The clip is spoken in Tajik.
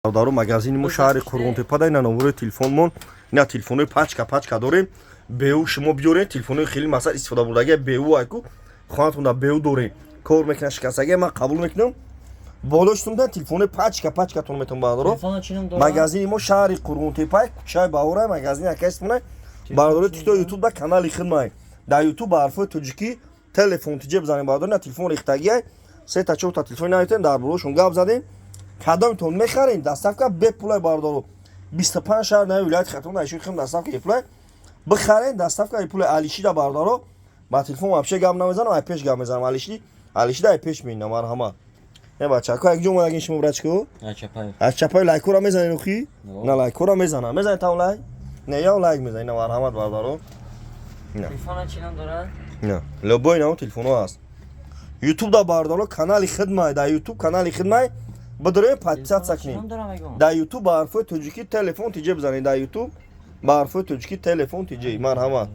Бародаро, магазини мо шаҳри Қурғонтепа да. Ина номерои телефонмон. Ина телефонои пачка пачка дорем. БУ шумо биёрем, телефонои хеле масал истифода бурдагия, БУ айку хонатон БУ дорем, кор мекунад, шикастагия ман қабул мекунам. Болоштун да телефонои пачка пачкатон метавон, бародаро. Телефона чӣ ном дорад? Магазини мо шаҳри Қурғонтепа, кӯчаи Баҳора, магазини акайстмона. Бародаро, тикто Ютуб да канали хидмай. Дар Ютуб ба ҳарфои тоҷикӣ «Телефон тиҷе» бизанем, бародаро. На телефон рехтагиай, сета чорта телефон наметавем, дар болошон гап задем. Кадомтон мехарем, доставка бепулай, бародаро. 25 шаҳр наи вилояти Хатлон айшои хим доставка бепулай. Бихарем, доставка бепулай. Алишида, бародаро, ба телефон вообще гап намезанам, ай пеш гап мезанам. Алиши, алишида ай пеш меинам. Марҳамат. Е бачако, як ҷо омадагин шумо, брачко? Чапаев. Аз чапаи лайкора мезанед охи? Но. На, лайкора мезанам. Мезанед там лайк? Не, я лайк мезанед. На, марҳамат, бародаро. Телефона чӣ ном дорад? На, любой намо телефонҳо ҳаст. Ютуб да, бародаро, канали хидмай, дар Ютуб канали хидмай бидорем, подписаться Телефона чӣ ном кунем. дорад, мегӯм? Дар Ютуб ба ҳарфои тоҷикӣ «Телефон тиҷе» бизанед. Дар Ютуб ба ҳарфои тоҷикӣ «Телефон тиҷе». Марҳамат.